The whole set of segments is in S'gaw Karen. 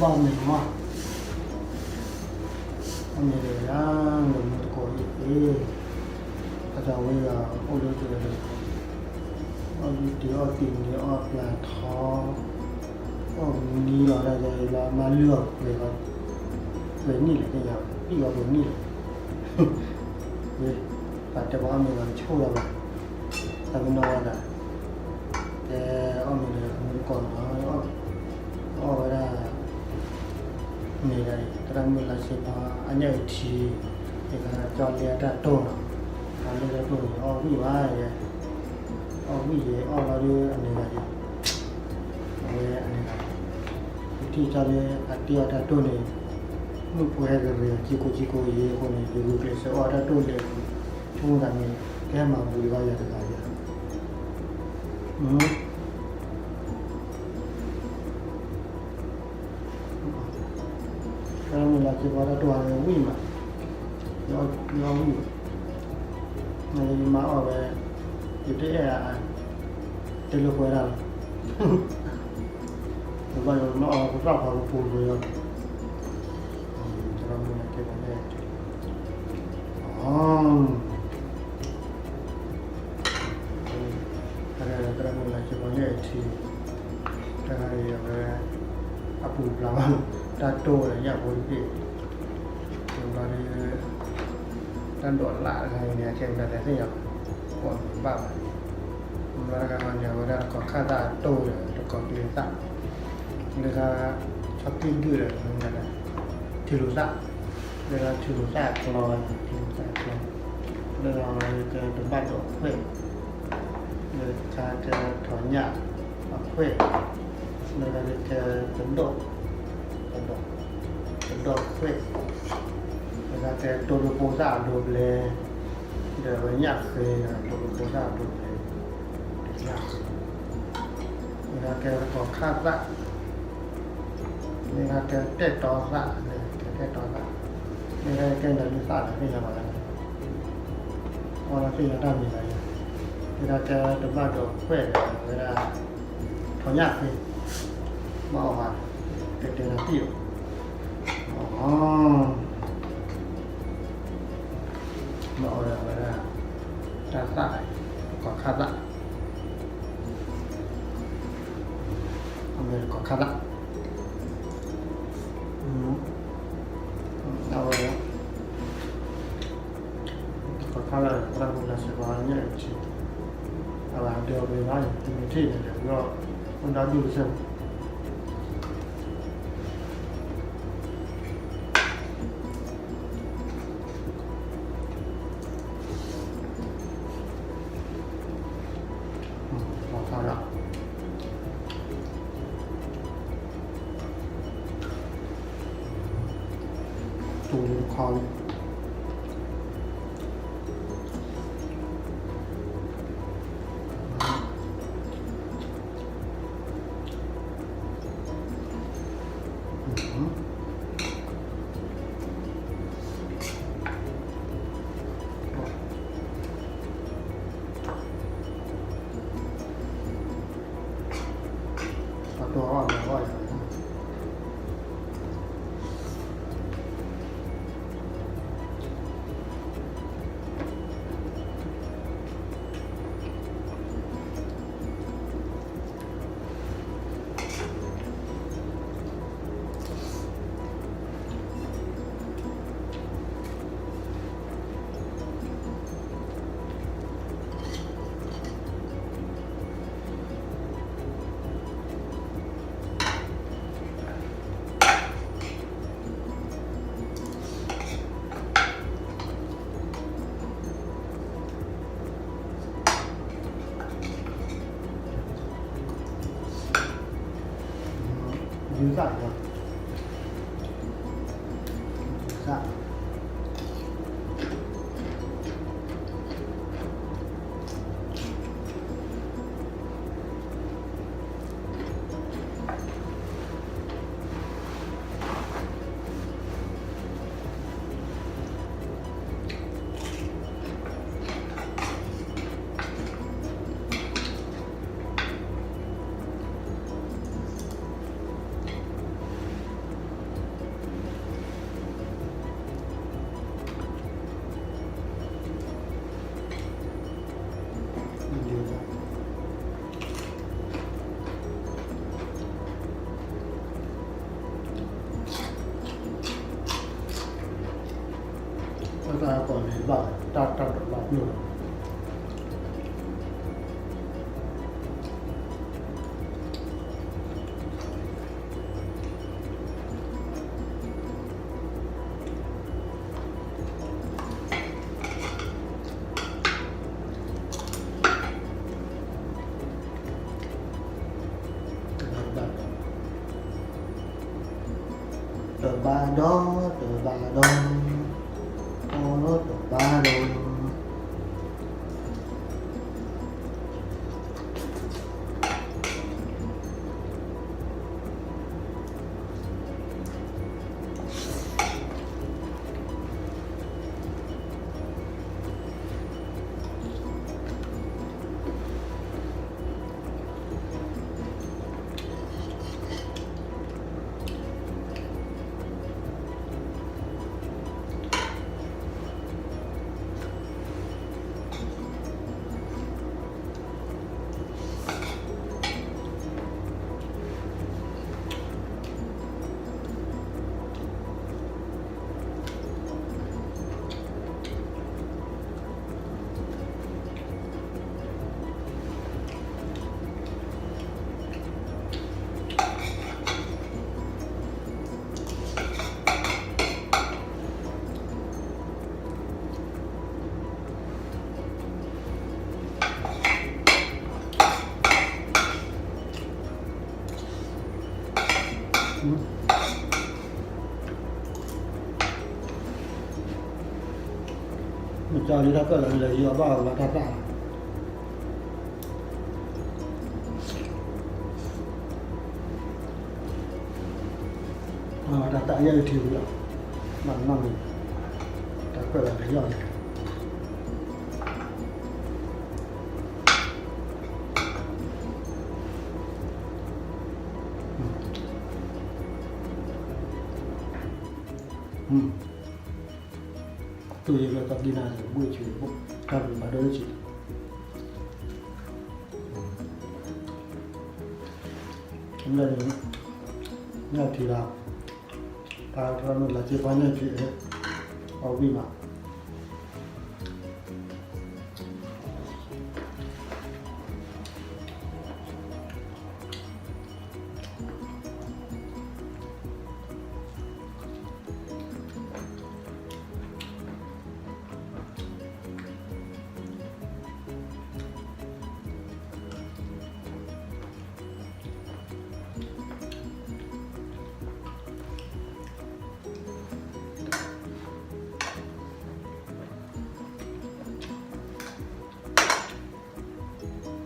ဘၣ်မ့ၢ်မး, အမ့ၢ်ဒၣ်ယၤ လၢမူတကိးအံၤသ့, အတၢ်ဝဲဂၤအိၣ်လၢဒၢးလၢ အီၣ်ယုၢ်တ့ၤအီၣ်တ့ၤန့ၣ် အီၣ်ပျၢ်ထီ, အီၣ်မံလီၤဒၣ်ယၤလီၤ မၤလုၢ်အီၣ်ပှဲၤလီၤ, ပှဲၤနံၣ်လဲၣ်သ့ၣ်ညါ, ဘံၣ်အီၣ်ပှဲၤနံၣ်လဲၣ်, ပှၤတဲပှၤအီၣ်မ့ၤလီၤဆိၣ်လီၤဘၣ်, တၢ်မ့ၢ်နီၢ်ဝဲဒၣ် တဲအီၣ်မ့ၤလၢမူတကိးနီၤ, အီၣ်ဝဲဒၣ် မ့ၢ်ဒၣ်အံၤ သရၣ်မုၣ်လါဆ့ဖီ အညၣ်အုၣ်ထံ, ယကကၠီလ့အတၢ်တိၢ်နီၤ, ကၠီလ့တၢ်တိၢ်န့ၣ် အီၣ်ဝံၣ်ဘၣ်ယဲ, အီၣ်ဝံၣ်ယဲ အီၣ်လီၤဒုးအန့ၣ်ဂၤယဲ, အဝဲအန့ၣ်ဂၤ, ယထံၣ်ကၠီလ့အတ့အီၣ်တၢ်တိၢ်န့ၣ်, မုၣ်ဖိဟဲကရံၢ်ကံကိကံကိယဲအဃိန့ၣ် ယဂုာ်ကျဲးစၢးအီၣ်တၢ်တိၢ်လဲၤ, ဆိကမိၣ်သးန့ၣ် ကဟဲမၤဝံၤဘၣ်ယၤတဂၤယဲ, သရၣ်မုၣ်လါဆ့ဖီတၢ်တိၢ်အီၣ်ဝံၣ်မး, ယအီၣ်ဝံၣ်ဘၣ်, ယမါအီၣ်ဝဲ, ယတအဲၣ်အ, တဲလၢပှဲၤဒၣ်လီၤ, ယဘၣ်ယမါအီၣ်ဝဲပသၣ်ဖးကပူၤကပူၤလီၤ, သရၣ်မုၣ်လါဆ့ဖီန့ၣ်, သရၣ်မုၣ်လါဆ့ဖီန့ၣ်အထံ, တဂၤအံၤအဝဲ, အပူၤဖျါဘၣ်, တၢ်တိၢ်ဝဲဒီးညၣ်ဖိတဘ့ၣ်, ဘျီဒီး, တၢ်ဒိးလၣ်တဂၤအံၤန့ၣ် အခဲအံၤတၢ်လဲၤသ့ၣ်ညါ, ကွၢ်မ့ၢ်ဘၣ်ဘၣ်, ဘျီတဂၤန့ၣ် အဝဲဒၣ်တကိးခၣ်သၣ်တိၢ်ဒီးတကိးကျ့သၣ်, လၢခါ, ဆီၣ်တံၢ်ဒုၣ်ဒီး, ထံလူၤသၣ်, လၢခါထံလူၤသၣ်အကျီ, ထံလူၤသၣ်အကျီ, လၢခါကဲတဘၣ်ဒိးခွဲၣ် လၢခါကဲထီၣ်ညၣ်အခွဲၣ်, လၢခါကဲတဒိၣ်, တဒိၣ်ခွဲၣ်, လၢခါကဲတိၢ်ဒိဖိသၣ်အဒိဘျဲ, ဒီးဝဲညၣ်ဃဲ, တိၢ်ဒိဖိသၣ်အဒိဘျဲ, ဒီးညၣ်ဃဲ, လၢခါကဲတကိးခၣ်သၣ် မ့ၢ်ဒၣ်ကဲတဲာ်တီသၣ်, ကဲတဲာ်တီသၣ်, မ့ၢ်ဒၣ်ကဲနၤလံသၣ်ဒီးသ့ၣ်ညါဘၣ်လၢ, အီၣ်လၢသ့ၣ်ညါတၢ်မံၤလၢ, မ့ၢ်ဒၣ်ကဲတဘၣ်ဒိးခွဲၣ်ဒီးဝဲဒၣ်, ထီၣ်ညၣ်ဃဲ, ဘၣ်အီၣ်ဘၣ်, ကတဲနၤသံၣ်, ဘၣ်အီၣ်ဒီးဝဲဒၣ်, တၢ်သၣ်, တကိးခၣ်သၣ် အမ့ၢ်တကိးခၣ်သၣ်, အဝဲ, တကိးခၣ်သၣ် သရၣ်မုၣ်လါဆ့ဖီညၣ်အုၣ်ထံ, အဝဲဒၢးအီၤပှဲၤနီၤ တမ့ၢ်ထံၣ်န့ၣ်ဒီး ပဒီဒူၣ်တစဲး လီၤဖးဒၣ်, တူၢ်ခါလံ, အတီၢ်အီၣ်မၤအီၣ်ယၤန့ၣ် ယူၤသၣ်, ယူၤသၣ်. တၢ်ကီၢ်န့ၣ်ဘၣ်တၢ်တၢ်တလီၤပျိၢ်လီၤ. တဘၣ်ဒီး တဘၣ်ဒီး အီလီၤတဘၣ်ဒီး မ့ၢ်ကၠီလံတၢ်ကၢၣ်လီၤလၢယီၤဘၣ်အီၤလီၤတၢ်သၣ်လီၤ. တၢ်သၣ်ယဲၢ်ထံဝံၤလီၤ. မ့ၢ်နီၢ်န့ၣ် တၢ်ကၢၣ်လီၤလၢယီၤန့ၣ် တူၢ်ယဲၢ်လၢကီၢ်ကံနါန့ၣ် ဘှ့ၣ်ဆူၣ်ဘိၣ် တၢ်ဘျုးဖးဒိၣ်လၢဆံး လၢန့ၣ် ညၣ်ထံလီၤ တၢ်ထီၣ်မ့ၢ်လၢစ့ပှၤညၣ်ထံ အီၣ်ဝံၣ်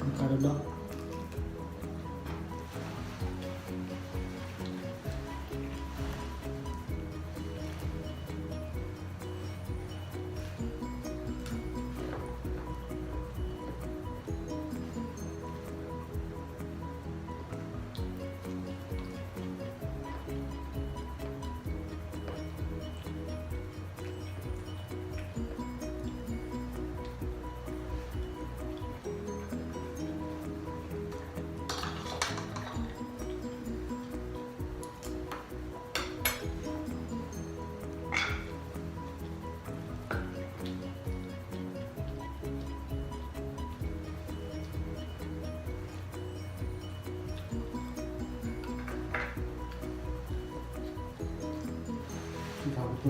မး ခါတဒီး သၣ်ပ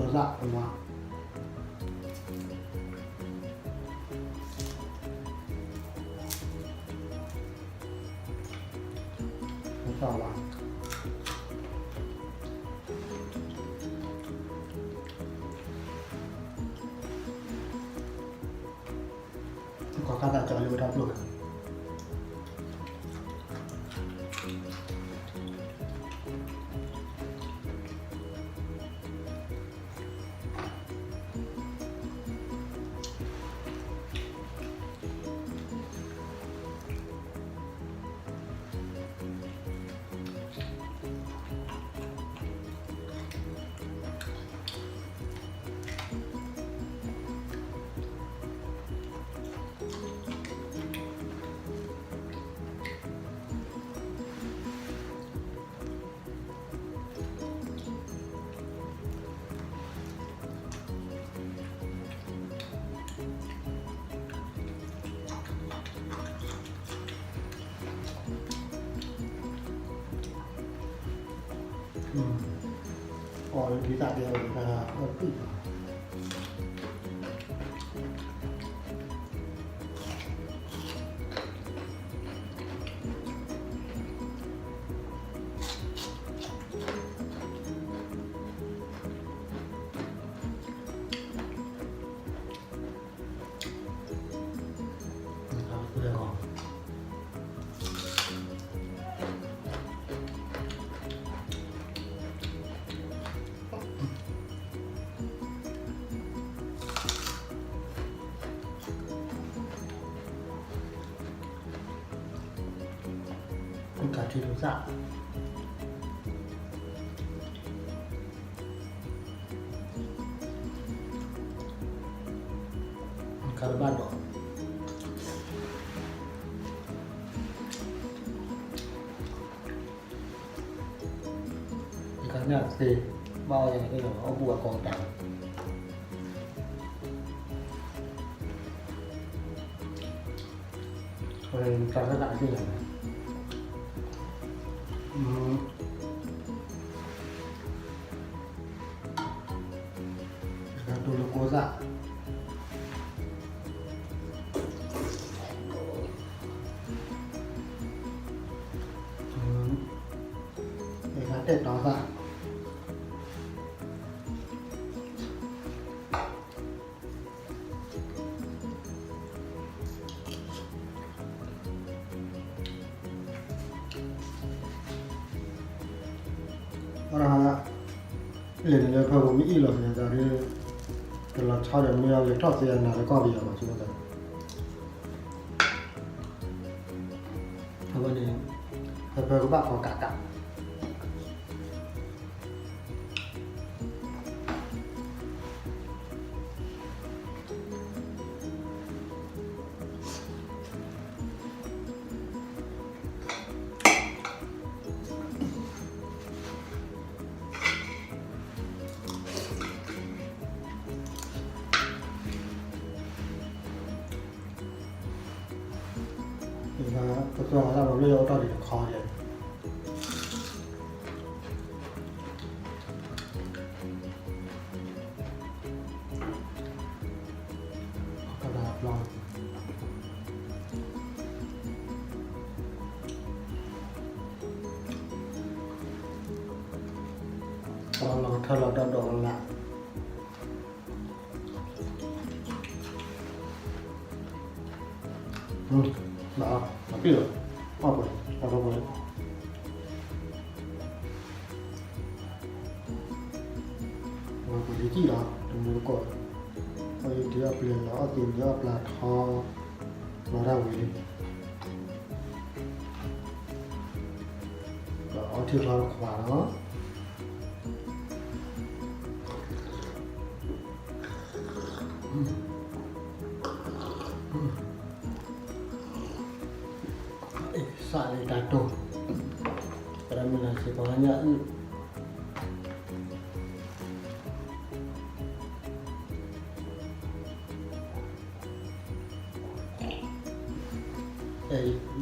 ှၢ် သၣ်ဝါ ကီၢ်ခါသၣ်ကၠီလၢဝဲတၢ်ပျိၢ် တၢ်ကတိၤ အီၣ်လၢဒ်သၣ်ဒဲးအီၣ်ဒ်သၣ်အီၣ်တံၢ်လီၤ. ကးထံလူၤသၣ် ကးတဘၣ်ဒီး ယကညၣ်သ့ ဘၣ်အီၣ်ယၤန့ၣ် အိၣ်ဘူးအကီတၢ် တၢ်သၣ်သၣ်သ့ၣ်ညါ တၢ်တူၢ်လိာ်ကိသၣ် တၢ်တဲာ်တီသၣ် အီၤ လဲၤန့ၣ်လၢဖၢပူၤမ့ၢ်အ့ၣ်လီၤသ့ၣ်သးဒီး တလီၤဆီဒီးမ့ၢ်အီၤ လဲၤထီၣ်သ့အနၤလၢကီၢ်ပယီၤလီၤ ဆိကမိၣ်သး အဝဲန့ၣ် ဖၢဖၢကဘၣ်ခီကးကး ပသွဲၣ်အီၤတၢ်ဘျီလၢယအိၣ်ထီၣ်ဒံးတခီဒံး အီၣ်တၢ်ဘျီ လီၤကထၢလီၤဒီးဒီးလၢ် ဘၣ်အီၤ ဘၣ်ပ့ၢ်လီၤ အီၣ်ပှဲၤ အီၣ်ထီၣ်ပှဲၤ ဝဲပှဲၤလံကံၣ်လီၤ တမူတကိး အီၣ်ယံၤဒံးအီၣ်ပျဲၤလီၤ အီၣ်သ့ၣ်န့ၣ်အီၣ်ပျဲၤထီ လီၤတၢ်ဝံၤလံ ပအီထံချီတခွးလီၤ စးလံတၢ်တိၢ် ပရမုၢ်လၢ်စ့ၢ်ကီးညၣ်အုၣ်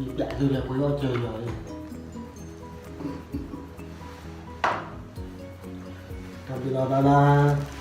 ယပျးသုလၢပှဲၤအီၣ် ကၢၤယီၤအံၤ တၢ်ဘျုးလီၤဘၣ်လၢ